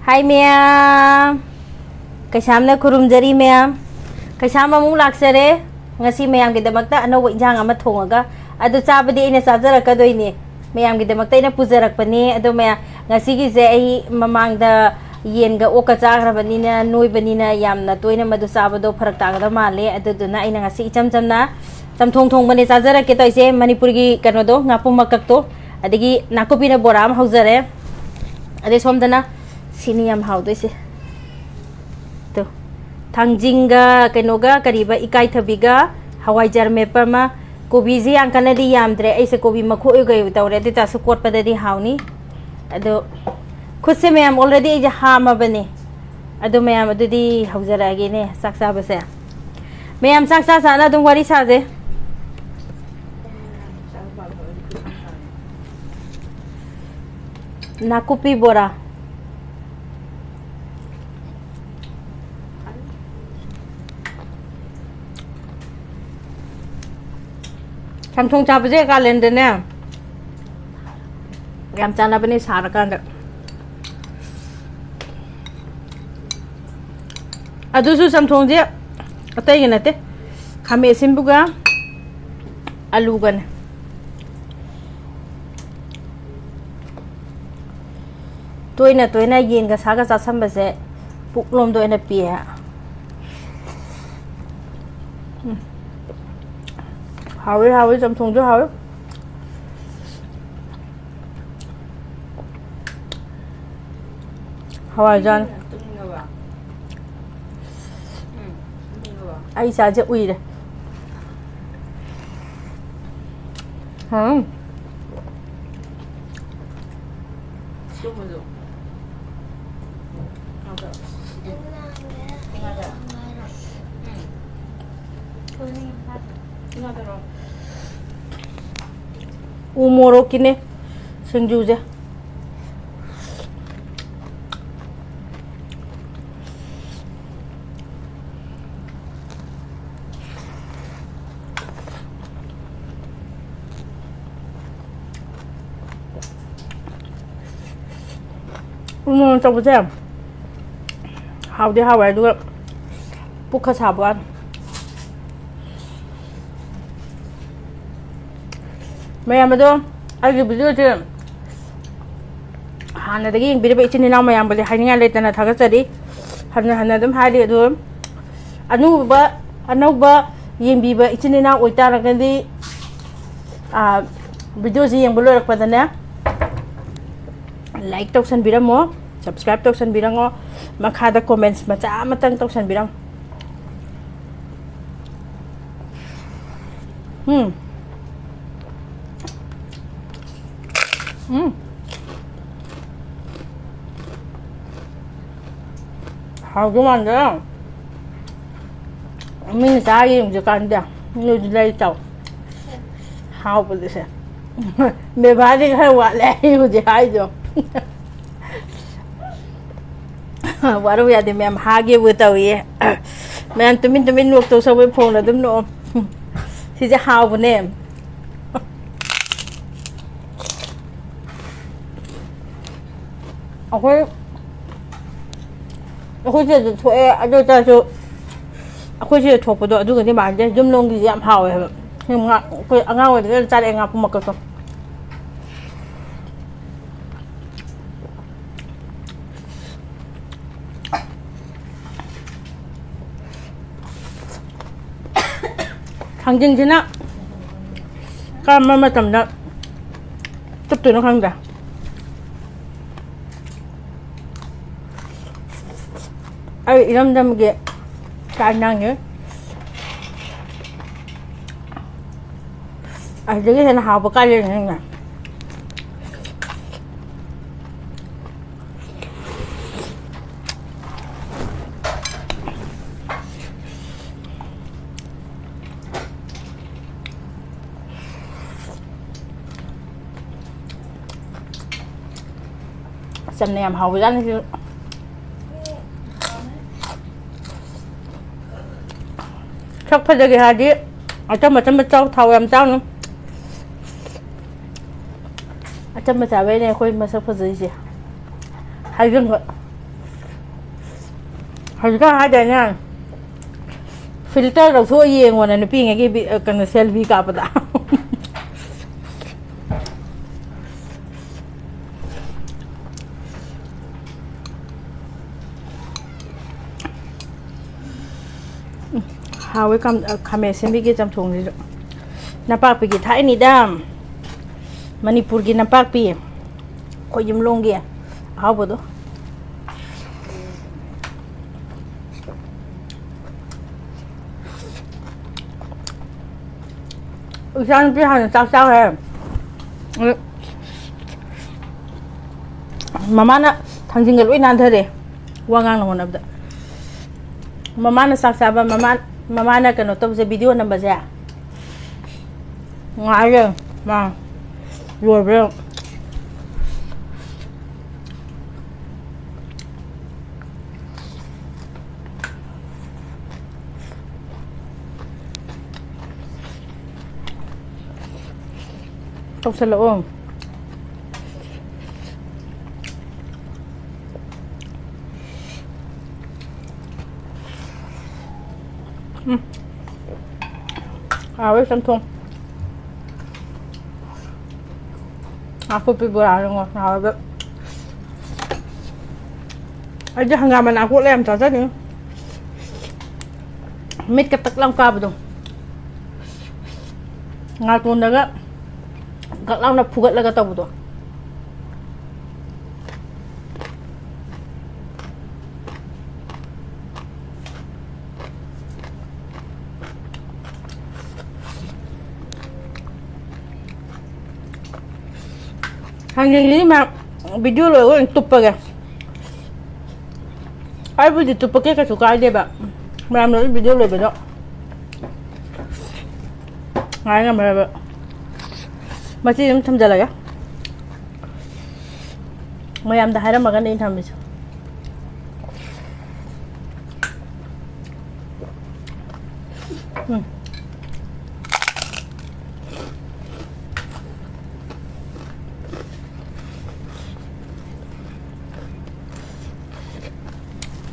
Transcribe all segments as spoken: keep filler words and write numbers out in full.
ꯍꯥꯏ ꯃꯌꯥꯝ, ꯀꯩꯁꯥꯝꯅ ꯈꯨꯔꯨꯝꯖꯔꯤ ꯃꯌꯥꯝ꯫ ꯀꯩꯁꯥꯝ ꯑꯃꯨꯛ ꯂꯥꯛꯆꯔꯦ꯫ ꯉꯁꯤ ꯃꯌꯥꯝꯒꯤꯗꯃꯛꯇ ꯑꯅꯧꯕ ꯏꯟꯖꯥꯡ ꯑꯃ ꯊꯣꯡꯉꯒ, ꯑꯗꯨ ꯆꯥꯕꯗꯤ ꯑꯩꯅ ꯆꯥꯖꯔꯛꯀꯗꯣꯏꯅꯦ, ꯃꯌꯥꯝꯒꯤꯗꯃꯛꯇ ꯑꯩꯅ ꯄꯨꯖꯔꯛꯄꯅꯦ꯫ ꯑꯗꯣ ꯃꯌꯥꯝ, ꯉꯁꯤꯒꯤꯁꯦ ꯑꯩ ꯃꯃꯥꯡꯗ ꯌꯦꯟꯒ ꯑꯣꯛꯀ ꯆꯥꯈ꯭ꯔꯕꯅꯤꯅ, ꯅꯣꯏꯕꯅꯤꯅ ꯌꯥꯝꯅ ꯇꯣꯏꯅ ꯃꯗꯨ ꯆꯥꯕꯗꯣ ꯐꯔꯛ ꯇꯥꯒꯗꯕ ꯃꯥꯜꯂꯦ꯫ ꯑꯗꯨꯗꯨꯅ ꯑꯩꯅ ꯉꯁꯤ ꯏꯆꯝ ꯆꯝꯅ ꯆꯝꯊꯣꯡ ꯊꯣꯡꯕꯅꯦ ꯆꯥꯖꯔꯛꯀꯦ ꯇꯧꯔꯤꯁꯦ꯫ ꯃꯅꯤꯄꯨꯔꯒꯤ ꯀꯩꯅꯣꯗꯣ, ꯉꯥꯄꯨꯝ ꯃꯀꯛꯇꯣ, ꯑꯗꯒꯤ ꯅꯥꯀꯨꯞꯄꯤꯅ ꯕꯣꯔꯥ ꯑꯃ ꯍꯧꯖꯔꯦ꯫ ꯑꯗꯩ ꯁꯣꯝꯗꯅ ꯁꯤꯅꯤ ꯌꯥꯝ ꯍꯥꯎꯗꯣꯏꯁꯦ꯫ ꯇꯨ, ꯊꯥꯡꯖꯤꯡꯒ ꯀꯩꯅꯣꯒ, ꯀꯔꯤꯕ, ꯏꯀꯥꯏꯊꯕꯤꯒ ꯍꯋꯥꯏꯖꯥꯔ ꯃꯦꯠꯄ ꯑꯃ꯫ ꯀꯣꯕꯤꯁꯦ ꯌꯥꯝ ꯀꯟꯅꯗꯤ ꯌꯥꯝꯗ꯭ꯔꯦ, ꯑꯩꯁꯦ ꯀꯣꯕꯤ ꯃꯈꯣꯛ ꯑꯣꯏ ꯀꯩ ꯑꯣꯏ ꯇꯧꯔꯦ, ꯑꯗꯨ ꯑꯣꯏ ꯇꯥꯔꯁꯨ ꯀꯣꯠꯄꯗꯗꯤ ꯍꯥꯎꯅꯤ꯫ ꯑꯗꯣ ꯈꯨꯠꯁꯦ ꯃꯌꯥꯝ already ꯑꯩꯁꯦ ꯍꯥꯝꯃꯕꯅꯦ꯫ ꯑꯗꯣ ꯃꯌꯥꯝ, ꯑꯗꯨꯗꯤ ꯍꯧꯖꯔꯛꯑꯒꯦꯅꯦ ꯆꯥꯛ ꯆꯥꯕꯁꯦ꯫ ꯃꯌꯥꯝ ꯆꯥꯛ ꯆꯥ ꯆꯥꯅ ꯑꯗꯨꯝ ꯋꯥꯔꯤ ꯁꯥꯁꯦ꯫ ꯅꯥꯀꯨꯞꯄꯤ ꯕꯣꯔꯥ꯫ ꯆꯝꯊꯣꯡ ꯆꯥꯕꯁꯦ ꯀꯥꯂꯦꯟꯗꯅꯦ ꯌꯥꯝ ꯆꯥꯅꯕꯅꯦ, ꯁꯥꯔꯀꯥꯟꯗ꯫ ꯑꯗꯨꯁꯨ ꯆꯝꯊꯣꯡꯁꯦ ꯑꯇꯩꯒ ꯅꯠꯇꯦ, ꯈꯥꯃꯦꯟ ꯑꯁꯤꯟꯕꯒ ꯑꯂꯨꯒꯅꯦ꯫ ꯇꯣꯏꯅ ꯇꯣꯏꯅ ꯌꯦꯟꯒ ꯁꯥꯒ ꯆꯥꯁꯟꯕꯁꯦ ꯄꯨꯛꯂꯣꯝꯗ ꯑꯣꯏꯅ ꯄꯤꯛꯑꯦ꯫ ꯎꯝ꯫ ꯍꯥꯎꯋꯤ, ꯍꯥꯎꯋꯤ, ꯆꯝꯊꯣꯡꯁꯨ ꯍꯥꯎꯋꯤ꯫ ꯍꯋꯥꯏꯖꯥꯔ꯫ ꯇꯨꯝꯅꯤꯡꯉꯕ? ꯎꯝ, ꯇꯨꯝꯅꯤꯡꯉꯕ? ꯑꯩ ꯏꯆꯥꯁꯦ ꯎꯏꯔꯦ꯫ ꯎꯝ꯫ ꯇꯨꯝꯃꯁꯨ꯫ ꯉꯥꯗ꯫ ꯎꯝ꯫ ꯉꯥꯗ꯫ ꯎꯝ꯫ ꯉꯥꯗꯔꯣ? ꯎ ꯃꯣꯔꯣꯛꯀꯤꯅꯦ ꯁꯤꯡꯖꯨꯁꯦ꯫ ꯎ ꯃꯣꯔꯣꯛ ꯇꯧꯕꯁꯦ ꯍꯥꯎꯗꯤ ꯍꯥꯎꯋꯦ, ꯑꯗꯨꯒ ꯄꯨꯛ ꯈꯔ ꯁꯥꯕ ꯋꯥꯅꯤ꯫ ꯃꯌꯥꯝ ꯑꯗꯣ, ꯑꯩꯒꯤ ꯚꯤꯗꯤꯑꯣꯁꯦ ꯍꯥꯟꯅꯗꯒꯤ ꯌꯦꯡꯕꯤꯔꯤꯕ ꯏꯆꯤꯟ ꯏꯅꯥꯎ ꯃꯌꯥꯝꯕꯨꯗꯤ ꯍꯥꯏꯅꯤꯡꯉꯥꯏ ꯂꯩꯇꯅ ꯊꯥꯒꯠꯆꯔꯤ꯫ ꯍꯟꯅ ꯍꯟꯅ ꯑꯗꯨꯝ ꯍꯥꯏꯔꯤ꯫ ꯑꯗꯨ ꯑꯅꯧꯕ, ꯑꯅꯧꯕ ꯌꯦꯡꯕꯤꯕ ꯏꯆꯤꯟ ꯏꯅꯥꯎ ꯑꯣꯏꯇꯥꯔꯒꯗꯤ, ꯑꯥ, ꯚꯤꯗꯤꯑꯣꯁꯤ ꯌꯦꯡꯕ ꯂꯣꯏꯔꯛꯄꯗꯅꯦ, ꯂꯥꯏꯛ ꯇꯧꯁꯟꯕꯤꯔꯝꯃꯣ, ꯁꯕꯁꯀ꯭ꯔꯥꯏꯕ ꯇꯧꯁꯟꯕꯤꯔꯝꯃꯣ, ꯃꯈꯥꯗ ꯀꯣꯃꯦꯟꯁ ꯃꯆꯥ ꯑꯃꯇꯪ ꯇꯧꯁꯟꯕꯤꯔꯝꯃꯣ꯫ ꯎꯝ꯫ ꯎꯝ꯫ ꯍꯥꯎꯗꯧ ꯃꯥꯟꯗ꯭ꯔꯥ? ꯃꯤꯅ ꯆꯥ ꯌꯦꯡꯗ꯭ꯔꯤꯀꯥꯟꯗ ꯅꯣꯏꯁꯨ ꯂꯩ ꯆꯥꯎ꯫ ꯍꯥꯎꯕꯗꯨꯁꯦ꯫ ꯕꯦꯕꯥꯔꯗꯤ ꯈꯔ ꯋꯥꯠꯂꯦ ꯑꯩ ꯍꯧꯖꯤꯛ ꯍꯥꯏꯗꯣ꯫ ꯋꯥꯔꯧ ꯌꯥꯗꯦ ꯃꯌꯥꯝ, ꯍꯥꯒꯦꯕꯨ ꯇꯧꯏꯌꯦ꯫ ꯃꯌꯥꯝ ꯇꯨꯃꯤꯟ ꯇꯨꯃꯤꯟ ꯅꯣꯛꯇꯧ ꯁꯔꯨꯛ ꯐꯣꯟ ꯑꯗꯨꯝ ꯅꯣꯛꯑꯣ꯫ ꯁꯤꯁꯦ ꯍꯥꯎꯕꯅꯦ꯫ ꯑꯩꯈꯣꯏ, ꯑꯩꯈꯣꯏ ꯁꯤꯗꯁꯨ ꯊꯣꯛꯑꯦ, ꯑꯗꯨ ꯑꯣꯏꯇꯥꯔꯁꯨ ꯑꯩꯈꯣꯏ ꯁꯤꯗ ꯊꯣꯛꯄꯗꯣ ꯑꯗꯨꯒꯗꯤ ꯃꯥꯟꯅꯗꯦ꯫ ꯌꯨꯝꯂꯣꯝꯒꯤꯁꯦ ꯌꯥꯝ ꯍꯥꯎꯋꯦ ꯍꯥꯏꯕ꯫ ꯁꯤ ꯉꯥ, ꯑꯩꯈꯣꯏ ꯑꯉꯥꯡ ꯑꯣꯏꯔꯤꯉꯩꯗ ꯆꯥꯔꯛꯑꯦ ꯉꯥꯄꯨꯝ ꯃꯀꯛꯇꯣ꯫ ꯊꯥꯡꯖꯤꯡꯁꯤꯅ ꯀꯔꯝꯕ ꯃꯇꯝꯗ ꯆꯨꯞꯇꯣꯏꯅꯣ ꯈꯪꯗꯦ꯫ ꯑꯩ ꯏꯔꯝꯗꯝꯒꯤ ꯆꯥꯛ ꯏꯟꯖꯥꯡꯁꯦ ꯑꯁꯤꯗꯒꯤ ꯍꯦꯟꯅ ꯍꯥꯎꯕ ꯀꯥꯏ ꯂꯩꯔꯨꯅꯤ? ꯆꯝꯅ ꯌꯥꯝ ꯍꯥꯎꯕꯖꯥꯠꯅꯤ ꯁꯤꯁꯨ꯫ ꯁꯛ ꯐꯖꯒꯦ ꯍꯥꯏꯔꯗꯤ ꯑꯆꯝ ꯑꯆꯝꯕ ꯆꯥꯎ, ꯊꯥꯎ ꯌꯥꯝ ꯆꯥꯎꯅꯨ꯫ ꯑꯆꯝꯕ ꯆꯥꯕꯩꯅꯦ ꯑꯩꯈꯣꯏ ꯃꯁꯛ ꯐꯖꯔꯤꯁꯦ꯫ ꯑꯩꯁꯨ ꯍꯧꯖꯤꯛꯀꯥꯟ ꯍꯥꯏꯗꯥꯏꯅꯦ, filter ꯂꯧꯊꯣꯛꯑ ꯌꯦꯡꯉꯣꯅ ꯅꯨꯄꯤꯉꯩꯒꯤ ꯕꯤ-, ꯀꯩꯅꯣ, selfie ꯀꯥꯞꯄꯗ꯫ ꯍꯥꯎꯋꯦ ꯀꯥꯝ-, ꯑ, ꯈꯥꯃꯦꯟ ꯑꯁꯤꯟꯕꯤꯒꯤ ꯆꯝꯊꯣꯡꯁꯤꯁꯨ꯫ ꯅꯄꯥꯛꯄꯤꯒꯤ ꯊꯥꯏꯅꯤꯗ꯫ ꯃꯅꯤꯄꯨꯔꯒꯤ ꯅꯄꯥꯛꯄꯤ꯫ ꯑꯩꯈꯣꯏ ꯌꯨꯝꯂꯣꯡꯒꯤ ꯑꯍꯥꯎꯕꯗꯣ꯫ ꯏꯆꯥꯅꯨꯄꯤ ꯍꯥꯟꯅ ꯆꯥꯛ ꯆꯥꯈ꯭ꯔꯦ꯫ ꯃꯃꯥꯅ ꯊꯥꯡꯖꯤꯡꯒ ꯂꯣꯏ ꯅꯥꯟꯊꯔꯦ꯫ ꯋꯥ ꯉꯥꯡꯅ ꯍꯣꯠꯅꯕꯗ꯫ ꯃꯃꯥꯅ ꯆꯥꯛ ꯆꯥꯕ, ꯃꯃꯥ-, ꯃꯃꯥꯅ ꯀꯩꯅꯣ ꯇꯧꯕꯁꯦ, video ꯅꯝꯕꯁꯦ꯫ ꯉꯥꯏꯔꯦ꯫ ꯃꯥ ꯂꯣꯏꯕ꯭ꯔꯥ ꯌꯦꯡꯉꯨ꯫ ꯇꯧꯁꯜꯂꯛꯑꯣ꯫ ꯎꯝ꯫ ꯍꯥꯎꯋꯦ ꯆꯝꯊꯣꯡ꯫ ꯅꯥꯀꯨꯞꯄꯤ ꯕꯣꯔꯥꯅ ꯉꯣ ꯍꯥꯎꯋꯦꯕ꯫ ꯑꯩꯗꯤ ꯍꯪꯒꯥꯝ ꯃꯅꯥ ꯀꯣꯠꯂ ꯌꯥꯝ ꯆꯥꯖꯅꯤꯡꯉꯤ꯫ ꯃꯤꯠꯀ ꯇꯛ ꯂꯥꯎ ꯀꯥꯕꯗꯣ꯫ ꯅꯥꯇꯣꯟꯗꯒ ꯒꯛ ꯂꯥꯎꯅ ꯐꯨꯒꯠꯂꯒ ꯇꯧꯕꯗꯣ꯫ ꯍꯌꯦꯡꯗꯤ ꯃꯥ video ꯂꯣꯏꯔꯒ ꯑꯣꯏꯅ ꯇꯨꯞꯄꯒꯦ꯫ ꯑꯩꯕꯨꯗꯤ ꯇꯨꯞꯄꯛꯀꯦ, ꯀꯩꯁꯨ ꯀꯥꯏꯗꯦꯕ꯫ ꯃꯌꯥꯝ ꯂꯣꯏ video ꯂꯣꯏꯕꯗꯣ ꯉꯥꯏ ꯉꯝꯃꯔꯣꯏꯕ꯫ ꯃꯆꯦ ꯑꯗꯨꯝ ꯊꯝꯖꯜꯂꯒꯦ꯫ ꯃꯌꯥꯝꯗ ꯍꯥꯏꯔꯝꯃꯒꯅꯦ ꯑꯩꯅ ꯊꯝꯃꯤꯁꯦ꯫ ꯎꯝ꯫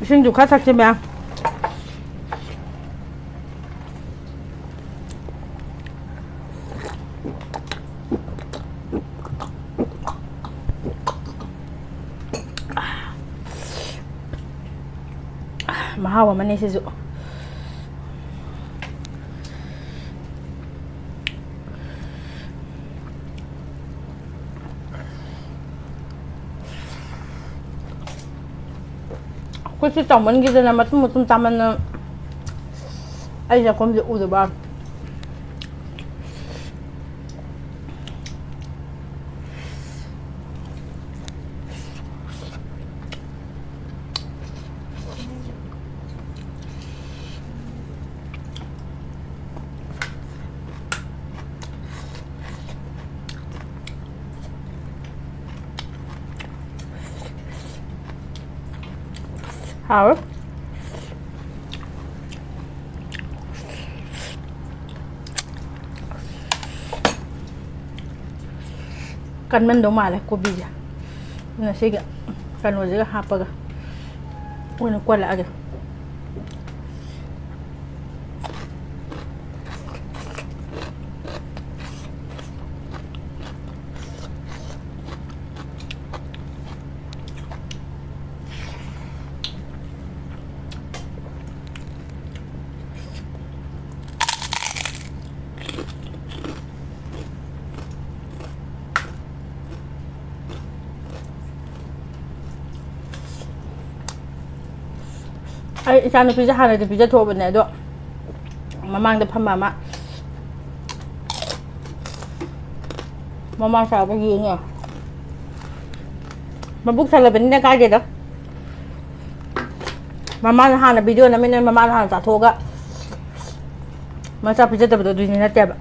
ꯏꯁꯤꯡꯁꯨ ꯈꯔ ꯊꯛꯁꯤ ꯃꯌꯥꯝ꯫ ꯃꯍꯥꯎ ꯑꯃꯅꯤ ꯁꯤꯁꯨ꯫ ꯑꯩꯈꯣꯏꯁꯨ ꯆꯥꯎꯃꯟꯈꯤꯗꯅ ꯃꯇꯨꯝ ꯃꯇꯨꯝ ꯆꯥꯃꯟꯗꯅ ꯑꯩ ꯆꯥꯛꯈꯨꯝꯁꯦ ꯎꯗꯕ꯫ ꯍꯥꯎ꯫ ꯀꯟꯃꯟꯗꯧ ꯃꯥꯜꯂꯦ ꯀꯣꯕꯤꯁꯦ꯫ ꯑꯗꯨꯅ ꯁꯤꯒ ꯀꯩꯅꯣꯁꯤꯒ ꯍꯥꯞꯄꯒ ꯑꯣꯏꯅ ꯀꯣꯜꯂꯛꯑꯒꯦ꯫ ꯑꯩ ꯏꯆꯥꯅꯨꯄꯤꯁꯦ ꯍꯥꯟꯅꯗꯤ ꯄꯤꯖꯊꯣꯛꯑꯕꯅꯦ, ꯑꯗꯣ ꯃꯃꯥꯡꯗ ꯐꯝꯕ ꯑꯃ ꯃꯃꯥ ꯆꯥꯕ ꯌꯦꯡꯉꯦ꯫ ꯃꯕꯨꯛ ꯊꯜꯂꯕꯅꯤꯅ ꯀꯥꯏꯗꯦꯗ꯫ ꯃꯃꯥꯅ ꯍꯥꯟꯅ ꯚꯤꯗꯤꯑꯣ ꯅꯝꯃꯤꯟꯅ ꯃꯃꯥꯅ ꯍꯥꯟꯅ ꯆꯥꯊꯣꯛꯑꯒ ꯃꯆꯥ ꯄꯤꯖꯗꯕꯗꯣ ꯑꯗꯨꯗꯤ ꯅꯠꯇꯦꯕ꯫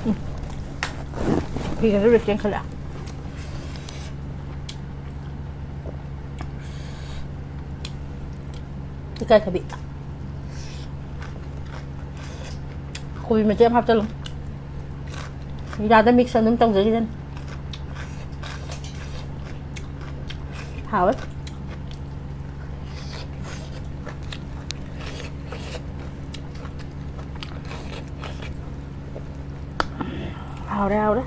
ꯎꯝ꯫ ꯐꯤꯒꯁꯨ ꯂꯣꯏ ꯆꯦꯟꯈꯠꯂꯛꯑꯦ꯫ ꯏꯀꯥꯏꯊꯕꯤ꯫ ꯀꯣꯕꯤ ꯃꯆꯦꯠ ꯑꯃ ꯍꯥꯞꯆꯜꯂꯣ꯫ ꯌꯥꯗ mix ꯑꯗꯨꯝ ꯇꯧꯖꯈꯤꯗꯅꯤ꯫ ꯍꯥꯎꯋꯦ꯫ ꯍꯥꯎꯔꯦ, ꯍꯥꯎꯔꯦ꯫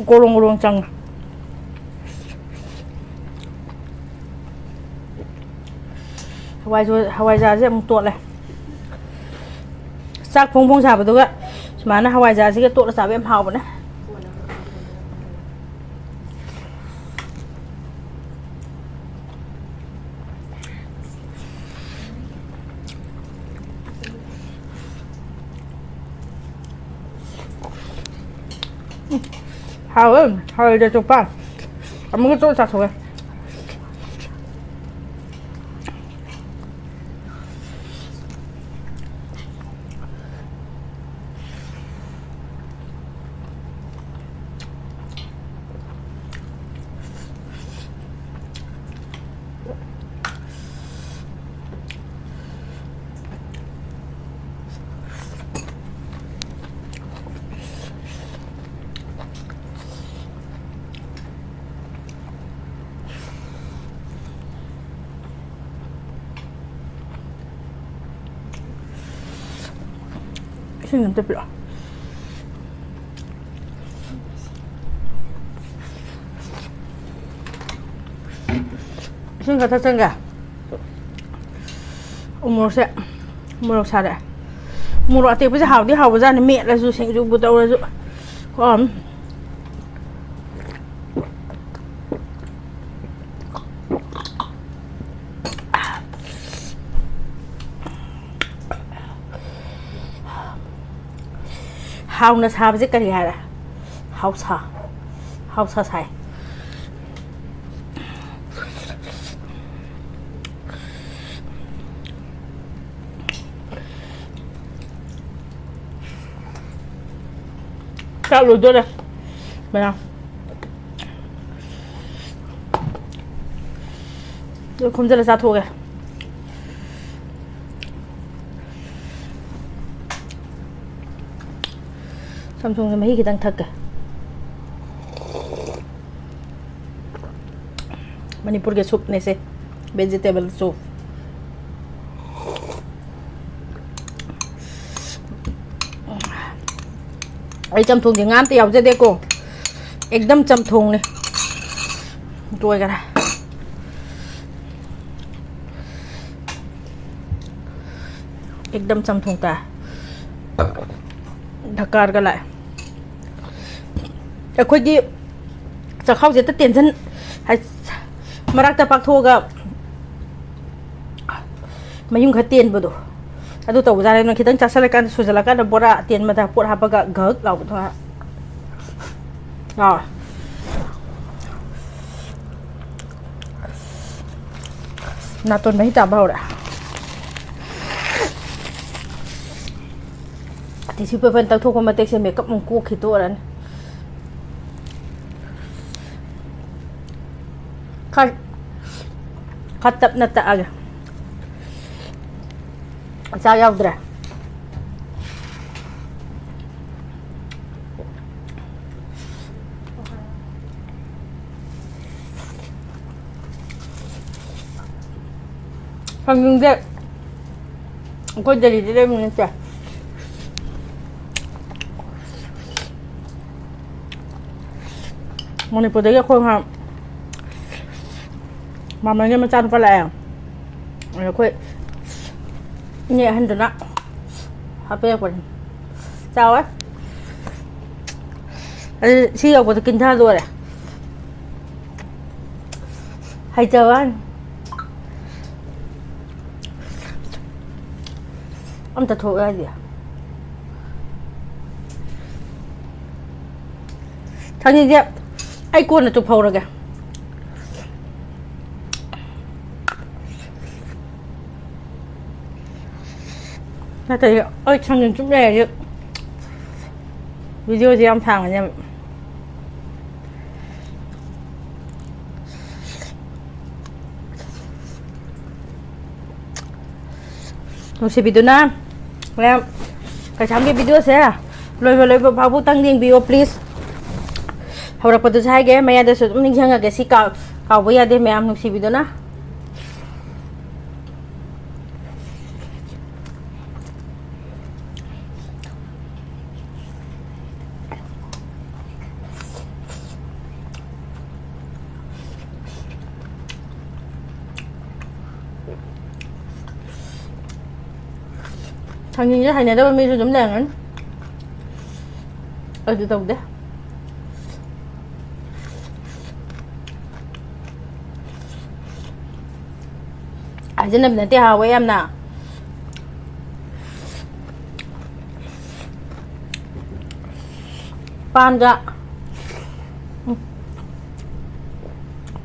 ꯒꯣꯔꯣꯡ ꯒꯣꯔꯣꯡ ꯆꯪꯉꯦ꯫ ꯍꯋꯥꯏꯖꯣ-, ꯍꯋꯥꯏꯖꯥꯔꯁꯦ ꯑꯃꯨꯛ ꯇꯣꯠꯂꯦ꯫ ꯆꯥꯛ ꯐꯣꯡ ꯐꯣꯡ ꯁꯥꯕꯗꯨꯒ ꯁꯨꯃꯥꯏꯅ ꯍꯋꯥꯏꯖꯥꯔꯁꯤꯒ ꯇꯣꯠꯂ ꯆꯥꯕ ꯌꯥꯝ ꯍꯥꯎꯕꯅꯦ꯫ ꯍꯥꯎꯋꯦ, ꯍꯋꯥꯏꯖꯥꯔ ꯆꯣꯄꯥ꯫ ꯑꯃꯨꯛꯀ ꯇꯣꯠꯂ ꯆꯥꯊꯣꯛꯀꯦ꯫ ꯏꯁꯤꯡ ꯑꯝꯇ ꯄꯤꯔꯛꯑꯣ꯫ ꯏꯁꯤꯡ ꯈꯔ ꯊꯛꯆꯟꯒꯦ꯫ ꯎꯃꯣꯔꯣꯛꯁꯦ, ꯃꯣꯔꯣꯛ ꯁꯥꯔꯦ꯫ ꯃꯣꯔꯣꯛ ꯑꯇꯦꯛꯄꯁꯦ ꯍꯥꯎꯗꯤ ꯍꯥꯎꯕꯖꯥꯠꯅꯤ, ꯃꯦꯠꯂꯁꯨ, ꯁꯤꯡꯖꯨꯕꯨ ꯇꯧꯔꯁꯨ꯫ ꯀꯣ꯫ ꯍꯥꯎꯅ ꯁꯥꯕꯁꯦ ꯀꯔꯤ ꯍꯥꯏꯔꯦ? ꯍꯥꯎꯁꯥ꯫ ꯍꯥꯎꯁꯥ ꯁꯥꯏ꯫ ꯆꯥꯛ ꯂꯣꯏꯗꯣꯔꯦ꯫ ꯃꯌꯥꯝ꯫ ꯂꯣꯏ ꯈꯣꯝꯖꯤꯜꯂ ꯆꯥꯊꯣꯛꯑꯒꯦ꯫ ꯆꯝꯊꯣꯡꯁꯦ ꯃꯍꯤ ꯈꯤꯇꯪ ꯊꯛꯀꯦ꯫ ꯃꯅꯤꯄꯨꯔꯒꯤ ꯁꯨꯞꯅꯦꯁꯦ, vegetable soup꯫ ꯑꯩ ꯆꯝꯊꯣꯡꯁꯦ ꯉꯥ ꯑꯝꯇ ꯌꯥꯎꯖꯗꯦꯀꯣ, ꯑꯦꯛꯗꯝ ꯆꯝꯊꯣꯡꯅꯦ꯫ ꯂꯣꯏꯈꯔꯦ꯫ ꯑꯦꯛꯗꯝ ꯆꯝꯊꯣꯡ ꯇꯥꯏ꯫ ꯙꯀꯥꯔꯒ ꯂꯥꯛꯑꯦ꯫ ꯑꯩꯈꯣꯏꯒꯤ ꯆꯥꯛꯈꯥꯎꯁꯦ ꯍꯦꯛꯇ ꯇꯦꯟꯁꯟ ꯍꯥꯏ-, ꯃꯔꯛꯇ ꯄꯥꯛꯊꯣꯛꯑꯒ ꯃꯌꯨꯝ ꯈꯔ ꯇꯦꯟꯕꯗꯣ, ꯑꯗꯨ ꯇꯧꯕꯖꯥꯠꯅꯦ꯫ ꯑꯗꯨꯅ ꯈꯤꯇꯪ ꯆꯥꯁꯤꯜꯂꯀꯥꯟꯗ, ꯁꯨꯖꯜꯂꯀꯥꯟꯗ ꯕꯣꯔꯥ ꯑꯇꯦꯟꯕꯗ ꯄꯣꯠ ꯍꯥꯞꯄꯒ ꯘꯛ ꯂꯥꯎꯕꯗꯣ ꯉꯥꯏꯍꯥꯛ꯫ ꯑꯥ꯫ ꯅꯥꯇꯣꯟ ꯃꯍꯤ ꯇꯥꯕ ꯍꯧꯔꯦ꯫ Tissue paper ꯇꯛꯊꯣꯛꯄ ꯃꯇꯦꯛꯁꯦ makeup ꯑꯃꯨꯛ ꯀꯣꯛꯈꯤ ꯇꯣꯛꯑꯔꯅꯤ꯫ ꯈꯔ, ꯈꯔ ꯇꯞꯅ ꯇꯛꯑꯒꯦ꯫ ꯆꯥꯛ ꯌꯥꯎꯗ꯭ꯔꯦ꯫ ꯊꯥꯡꯖꯤꯡꯁꯦ ꯑꯩꯈꯣꯏ ꯗꯦꯜꯂꯤꯗ ꯂꯩꯕ ꯅꯠꯇꯦ꯫ ꯃꯅꯤꯄꯨꯔꯗꯒꯤ ꯑꯩꯈꯣꯏ ꯉꯍꯥꯟ ꯃꯥꯝꯃꯒꯤ ꯃꯆꯥꯅꯨꯄꯥ ꯂꯥꯛꯑꯦ꯫ ꯑꯗ ꯑꯩꯈꯣꯏ ꯏꯅꯦ ꯑꯍꯟꯗꯨꯅ ꯍꯥꯞꯄꯤꯔꯛꯄꯅꯤ꯫ ꯆꯥꯎꯋꯦ꯫ ꯑꯗꯨ ꯁꯤ ꯌꯧꯕꯗ ꯀꯤꯟꯊ ꯂꯣꯏꯔꯦ꯫ ꯍꯩꯇꯕ ꯋꯥꯅꯤ꯫ ꯑꯝꯇ ꯊꯣꯛ ꯌꯥꯗꯦ꯫ ꯊꯥꯡꯖꯤꯡꯁꯦ ꯑꯩ ꯀꯣꯟꯅ ꯆꯨꯞꯍꯧꯔꯒꯦ꯫ ꯅꯠꯇ꯭ꯔꯗꯤ ꯑꯩ ꯊꯥꯡꯖꯤꯡ ꯆꯨꯞ ꯂꯩꯔꯗꯤ videoꯁꯦ ꯌꯥꯝ ꯁꯥꯡꯉꯅꯦꯕ꯫ ꯅꯨꯡꯁꯤꯕꯤꯗꯨꯅ ꯍꯣꯔꯦꯟ ꯀꯩꯁꯥꯝꯒꯤ videoꯁꯦ ꯂꯣꯏꯕ ꯂꯣꯏꯕ ꯐꯥꯎꯕꯇꯪ ꯌꯦꯡꯕꯤꯌꯣ, please꯫ ꯍꯧꯔꯛꯄꯗꯁꯨ ꯍꯥꯏꯒꯦ, ꯃꯌꯥꯗꯁꯨ ꯑꯗꯨꯝ ꯅꯤꯡꯁꯤꯡꯉꯒꯦ꯫ ꯁꯤ ꯀꯥꯎ-, ꯀꯥꯎꯕ ꯌꯥꯗꯦ, ꯃꯌꯥꯝ ꯅꯨꯡꯁꯤꯕꯤꯗꯨꯅ꯫ ꯊꯥꯡꯖꯤꯡꯁꯦ ꯍꯩꯅꯗꯕ ꯃꯤꯁꯨ ꯑꯗꯨꯝ ꯂꯩꯔꯝꯒꯅꯤ꯫ ꯑꯩꯗꯤ ꯇꯧꯗꯦ꯫ ꯍꯥꯏꯖꯟꯅꯕ ꯅꯠꯇꯦ, ꯍꯥꯎꯋꯦ ꯌꯥꯝꯅ꯫ ꯄꯥꯟꯒ, ꯎꯝ,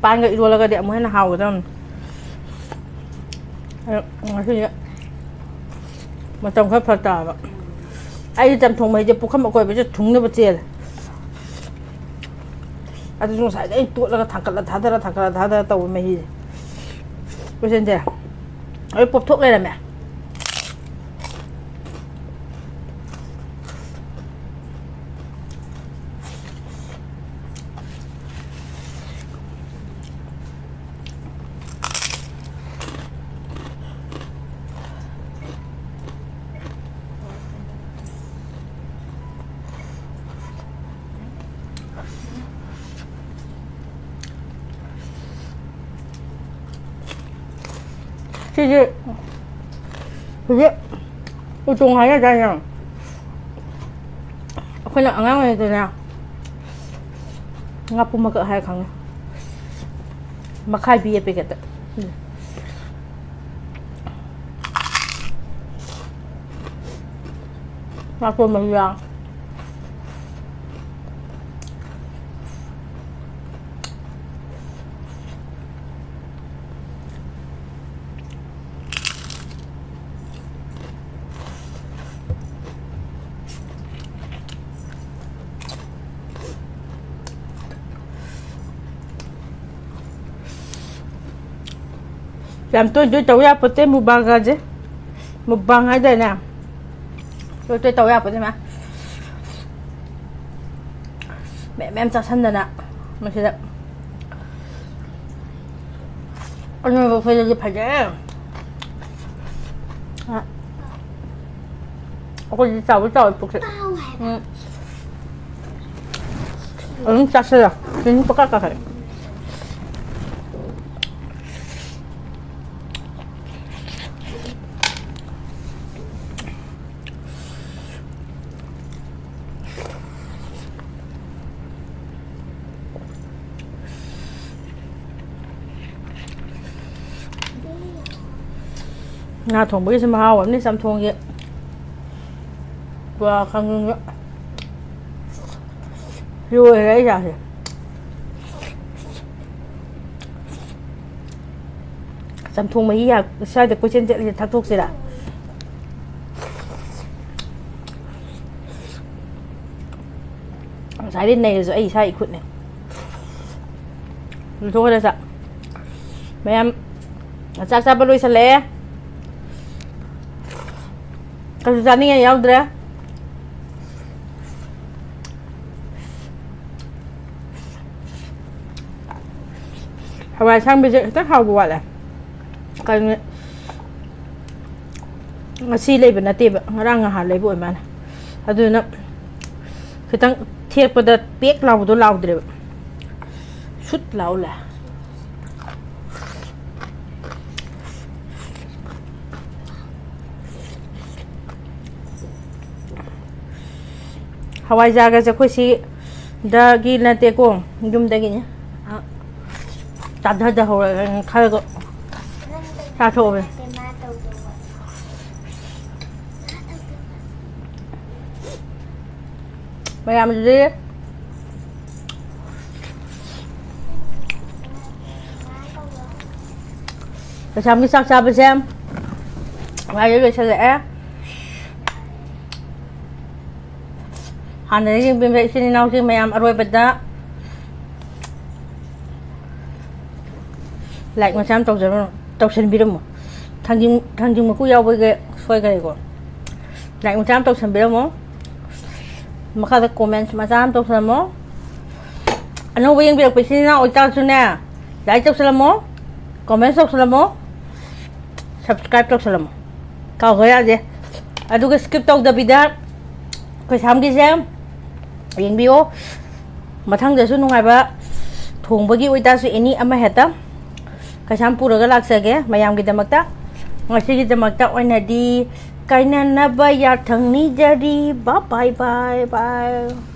ꯄꯥꯟꯒ ꯏꯔꯣꯜꯂꯒꯗꯤ ꯑꯃꯨꯛ ꯍꯦꯟꯅ ꯍꯥꯎꯒꯗꯕꯅꯤ꯫ ꯑꯗꯣ ꯉꯁꯤꯗꯤ ꯃꯇꯝ ꯈꯔ ꯐꯔꯛ ꯇꯥꯕ꯫ ꯑꯩꯗꯤ ꯆꯝꯊꯣꯡ ꯃꯍꯤꯁꯦ ꯄꯨꯈꯝ ꯑꯀꯣꯏꯕꯁꯦ ꯊꯨꯡꯅꯕ ꯆꯦꯜꯂꯦ꯫ ꯑꯗꯨꯁꯨ ꯉꯁꯥꯏꯗꯩ ꯑꯩꯅ ꯇꯣꯠꯂꯒ ꯊꯥꯡꯀꯠꯂ ꯊꯥꯗꯔ, ꯊꯥꯡꯀꯠꯂ ꯊꯥꯗꯔ ꯇꯧꯕ ꯃꯍꯤꯁꯦ꯫ ꯀꯣꯏꯁꯟꯁꯦ ꯂꯣꯏ ꯄꯣꯞꯊꯣꯛ ꯂꯩꯔꯝꯃꯦ꯫ ꯁꯤꯁꯦ ꯍꯧꯖꯤꯛ ꯎꯇꯣꯡ ꯍꯥꯏꯅꯗꯥꯏꯅꯦ? ꯑꯩꯈꯣꯏꯅ ꯑꯉꯥꯡ ꯑꯣꯏꯔꯤꯉꯩꯗꯅꯦ ꯉꯥꯄꯨ ꯃꯀꯛ ꯍꯥꯏꯔ ꯈꯪꯉꯦ꯫ ꯃꯈꯥꯏ ꯄꯤꯌꯦ ꯄꯦꯀꯦꯠꯇ꯫ ꯉꯥꯄꯨ ꯃꯔꯨ ꯌꯥꯎ꯫ ꯌꯥꯝ ꯇꯣꯏ ꯇꯣꯏ ꯇꯧ ꯌꯥꯄꯣꯠꯇꯦ ꯃꯨꯛꯕꯥꯡꯒꯁꯦ꯫ ꯃꯨꯛꯕꯥꯡ ꯍꯥꯏꯗꯥꯏꯅꯦ? ꯇꯣꯏ ꯇꯣꯏ ꯇꯧ ꯌꯥꯄꯣꯠꯇꯦ ꯃꯌꯥꯝ꯫ ꯃꯌꯥꯝ ꯃꯌꯥꯝ ꯆꯥꯁꯟꯗꯅ ꯃꯁꯤꯗ ꯑꯅꯣꯏꯕ ꯑꯩꯈꯣꯏꯗꯗꯤ ꯐꯖꯔꯦ꯫ ꯑ, ꯑꯩꯈꯣꯏꯗꯤ ꯆꯥꯎꯕ ꯆꯥꯎꯋꯦ ꯄꯨꯛꯁꯦ꯫ ꯎꯝ꯫ ꯑꯗꯨꯝ ꯆꯥꯁꯤꯜꯂꯣ꯫ ꯆꯤꯅꯤ ꯄꯀꯥ ꯀꯥꯈꯠꯂꯦ꯫ ꯉꯥ ꯊꯣꯡꯕꯒꯤꯁꯨ ꯃꯍꯥꯎ ꯑꯃꯅꯤ, ꯆꯝꯊꯣꯡꯒꯤ꯫ ꯄꯨꯔꯥ ꯈꯪꯉꯤꯕ꯫ ꯂꯣꯏꯔꯦ ꯑꯩ ꯆꯥꯁꯦ꯫ ꯆꯝꯊꯣꯡ ꯃꯍꯤ ꯌꯥ-, ꯁ꯭ꯋꯥꯏꯗ ꯀꯣꯏꯆꯦꯟ ꯆꯦꯟꯂꯤꯁꯦ ꯊꯛꯇꯣꯛꯁꯤꯔꯥ? ꯉꯁꯥꯏꯗꯩ ꯅꯩꯔꯁꯨ ꯑꯩ ꯏꯁꯥ ꯏꯈꯨꯠꯅꯦ꯫ ꯂꯣꯏꯊꯣꯛꯈ꯭ꯔꯦ ꯆꯥꯛ꯫ ꯃꯌꯥꯝ ꯆꯥꯛ ꯆꯥꯕ ꯂꯣꯏꯁꯜꯂꯛꯑꯦ꯫ ꯀꯩꯁꯨ ꯆꯥꯅꯤꯡꯉꯥꯏ ꯌꯥꯎꯗ꯭ꯔꯦ꯫ ꯍꯋꯥꯏ ꯑꯁꯥꯡꯕꯤꯁꯦ ꯈꯤꯇꯪ ꯍꯥꯎꯕ ꯋꯥꯠꯂꯦ꯫ ꯀꯩꯅꯣ, ꯉꯁꯤ ꯂꯩꯕ ꯅꯠꯇꯦꯕ, ꯉꯔꯥꯡ ꯉꯍꯥꯟ ꯂꯩꯕ ꯑꯣꯏ ꯃꯥꯜꯂꯦ꯫ ꯑꯗꯨꯗꯨꯅ ꯈꯤꯇꯪ ꯊꯦꯛꯄꯗ ꯄꯦꯛ ꯂꯥꯎꯕꯗꯣ ꯂꯥꯎꯗ꯭ꯔꯦꯕ, ꯁꯨꯠ ꯂꯥꯎ ꯂꯩ꯫ ꯍꯋꯥꯏꯖꯥꯔꯒꯁꯦ ꯑꯩꯈꯣꯏ ꯁꯤꯗꯒꯤ ꯅꯠꯇꯦꯀꯣ, ꯌꯨꯝꯗꯒꯤꯅꯦ꯫ ꯑ, ꯆꯥꯊꯗꯍꯧꯔꯒ ꯈꯔꯒ ꯆꯥꯊꯣꯛꯑꯕꯅꯦ꯫ ꯃꯌꯥꯝꯁꯤꯗꯤ ꯀꯩꯁꯥꯝꯒꯤ ꯆꯥꯛ ꯆꯥꯕꯁꯦ ꯋꯥꯔꯤ ꯂꯣꯏꯁꯜꯂꯛꯑꯦ꯫ ꯍꯥꯟꯅꯗꯒꯤ ꯌꯦꯡꯕꯤꯕ ꯏꯆꯤꯟ ꯏꯅꯥꯎꯁꯤꯡ ꯃꯌꯥꯝ ꯑꯔꯣꯏꯕꯗ like ꯃꯆꯥ ꯑꯃ ꯇꯧꯖꯔꯝꯃꯣ, ꯇꯧꯁꯟꯕꯤꯔꯝꯃꯣ꯫ ꯊꯥꯡꯖꯤꯡ, ꯊꯥꯡꯖꯤꯡ ꯃꯀꯨ ꯌꯥꯎꯕꯒꯤ ꯁꯣꯏꯈꯔꯦꯀꯣ꯫ Like ꯃꯆꯥ ꯑꯃ ꯇꯧꯁꯟꯕꯤꯔꯝꯃꯣ꯫ ꯃꯈꯥꯗ comments ꯃꯆꯥ ꯑꯃ ꯇꯧꯁꯜꯂꯝꯃꯣ꯫ ꯑꯅꯧꯕ ꯌꯦꯡꯕꯤꯔꯛꯄ ꯏꯆꯤꯟ ꯏꯅꯥꯎ ꯑꯣꯏꯇꯥꯔꯁꯨꯅꯦ, ꯂꯥꯏꯛ ꯇꯧꯁꯜꯂꯝꯃꯣ, ꯀꯣꯃꯦꯟ ꯇꯧꯁꯜꯂꯝꯃꯣ, ꯁꯕꯁꯀ꯭ꯔꯥꯏꯕ ꯇꯧꯁꯜꯂꯝꯃꯣ, ꯀꯥꯎꯕ ꯌꯥꯗꯦ꯫ ꯑꯗꯨꯒ ꯁ꯭ꯀꯤꯞ ꯇꯧꯗꯕꯤꯗ ꯀꯩꯁꯥꯝꯒꯤꯁꯦ ꯌꯦꯡꯕꯤꯌꯣ꯫ ꯃꯊꯪꯗꯁꯨ ꯅꯨꯡꯉꯥꯏꯕ ꯊꯣꯡꯕꯒꯤ ꯑꯣꯏꯇꯥꯔꯁꯨ ꯑꯦꯅꯤ ꯑꯃ ꯍꯦꯛꯇ ꯀꯩꯁꯥꯝ ꯄꯨꯔꯒ ꯂꯥꯛꯆꯒꯦ ꯃꯌꯥꯝꯒꯤꯗꯃꯛꯇ꯫ ꯉꯁꯤꯒꯤꯗꯃꯛꯇ ꯑꯣꯏꯅꯗꯤ ꯀꯥꯏꯅꯅꯕ ꯌꯥꯊꯪ ꯅꯤꯖꯔꯤ꯫ ꯕꯥꯏ ꯕꯥꯏ ꯕꯥꯏ ꯕꯥꯏ꯫